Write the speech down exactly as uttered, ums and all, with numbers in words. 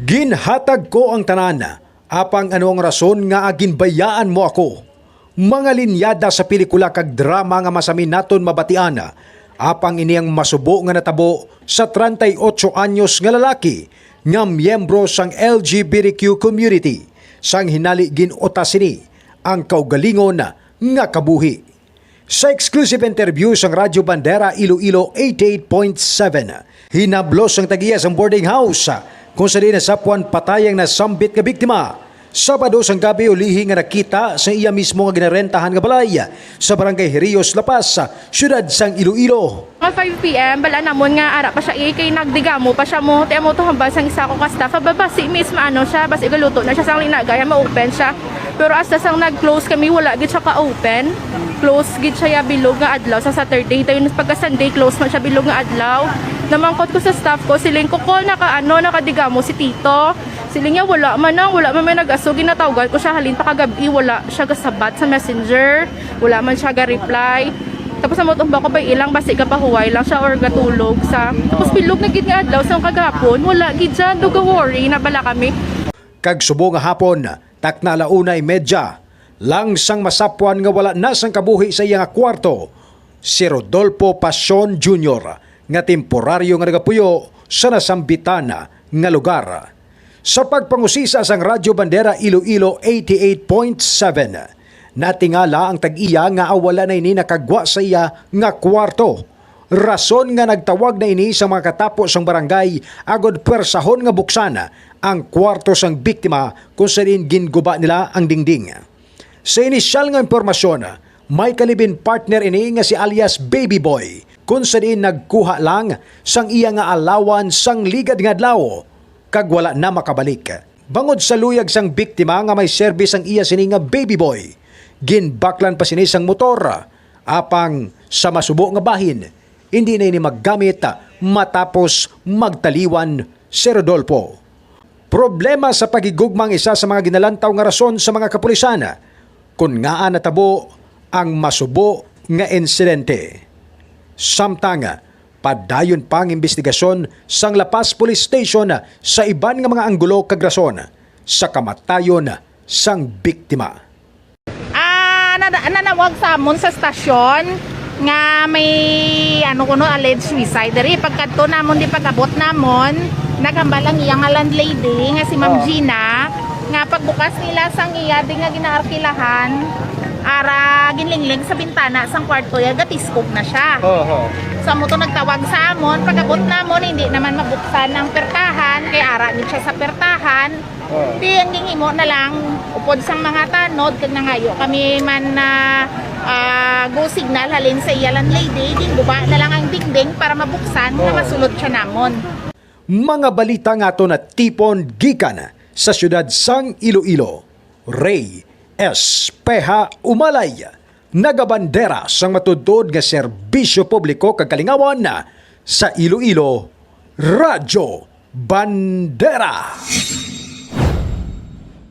Ginhatag ko ang tanan, apang ano ang rason nga ginbayaan mo ako? Mga linyada sa pelikula kag drama nga masami naton mabatian, apang ini ang masubo nga natabo sa treinta y ocho anyos nga lalaki nga miyembro sang L G B T Q community, sang hinali gin-utas sini ang kaugalingon nga kabuhi. Sa exclusive interview sang Radyo Bandera Iloilo eighty-eight point seven, hinablos ang tag-iya sang boarding house kung sa diin nasapwan patay ang nasambit nga biktima. Sabado sang gabi, ulihi nga nakita sa iya mismo nga ginarentahan nga balay sa Barangay Herios, La Paz, siyudad sang Iloilo. Mga five P M, bala namon nga ara pa siya, eh, kay nagdigamo pa siya mo. Ti amo to hambal sang isa ko ka staff, "Aba, basi mismo ano siya, basi galuto na siya sang linagay, ma-open siya." Pero hasta sang nag-close kami, wala gid siya ka-open. Close gid siya ya bilog nga adlaw sa Saturday. Dayon pagka Sunday, close man siya bilog nga adlaw. Namangkot ko sa staff ko, siling ko, "Call na ka, ano, nakadigamo si Tito." Siling niya, "Wala man nang, wala man may nag-aso." Ginatawgan ko siya halin pa kagabi, wala siya gasabat sa messenger. Wala man siya ga-reply. Tapos ang mutumba ko pa ilang basi gapahuway lang siya or gatulog sa. Tapos bilog na gid nga adlaw sa kagapon, wala gid siya, do ga-worry na bala kami. Kag subong nga hapon, takna ala una y medya, lang sang masapwan nga wala na sang kabuhi sa iya nga kwarto, si Rodolfo Pasion Junior, nga temporaryo nga nagapuyo sa nasambitan nga lugar. Sa pagpangusisa sang Radyo Bandera Iloilo eighty-eight point seven, natingala ang tag-iya nga wala na ini nakagwa sa iya nga kwarto, rason nga nagtawag na ini sa mga katapo sang barangay agod pwersahon nga buksan ang kwarto sang biktima kung sa diin ginguba nila ang dingding. Sa inisyal nga impormasyon, may ka-live-in partner ini nga si alias Baby Boy, kung sa diin nagkuha lang sang iya nga alawan sang ligad nga adlaw, kag wala na makabalik. Bangod sa luyag sang biktima nga may serbis ang iya sini nga Baby Boy, ginbaklan pa sini sang motor, apang sa masubo nga bahin, hindi na ini maggamit matapos magtaliwan si Rodolfo. Problema sa paghigugma ang isa sa mga ginalantaw nga rason sa mga kapulisan kon ngaa natabo ang masubo nga insidente. Samtang padayon pa ang imbestigasyon sang La Paz Police Station sa iban nga mga anggulo kag rason sa kamatayon sang biktima. Ah, nada-, nanawag sa amon sa stasyon nga may, ano kuno, alleged suicide. Diri, pagkadto namon, di pag-abot namon, naghambal ang iya nga landlady nga si Ma'am Oh. Gina, nga pagbukas nila sang iya di nga ginaarkilahan, ara ginlingling sa bintana sang kwarto ya, gatiskog na siya. Oho. So, amo to nagtawag sa amon, pag-abot namon, hindi naman mabuksan ang pertahan, kay ara gid siya sa pertahan. Oh. Di ang ginhimo na lang, upod sang mga tanod, kag nangayo kami man na, ah, go signal halin sa iya landlady, ginguba na lang ang dingding para mabuksan nga Oh. masulod siya namon. Mga balita nga aton natipon gikan sa siyudad sang Iloilo. Rey Espeja Umalay, nagabandera sang matuod-tuod nga serbisyo publiko kag kalingawan sa Iloilo, Radyo Bandera.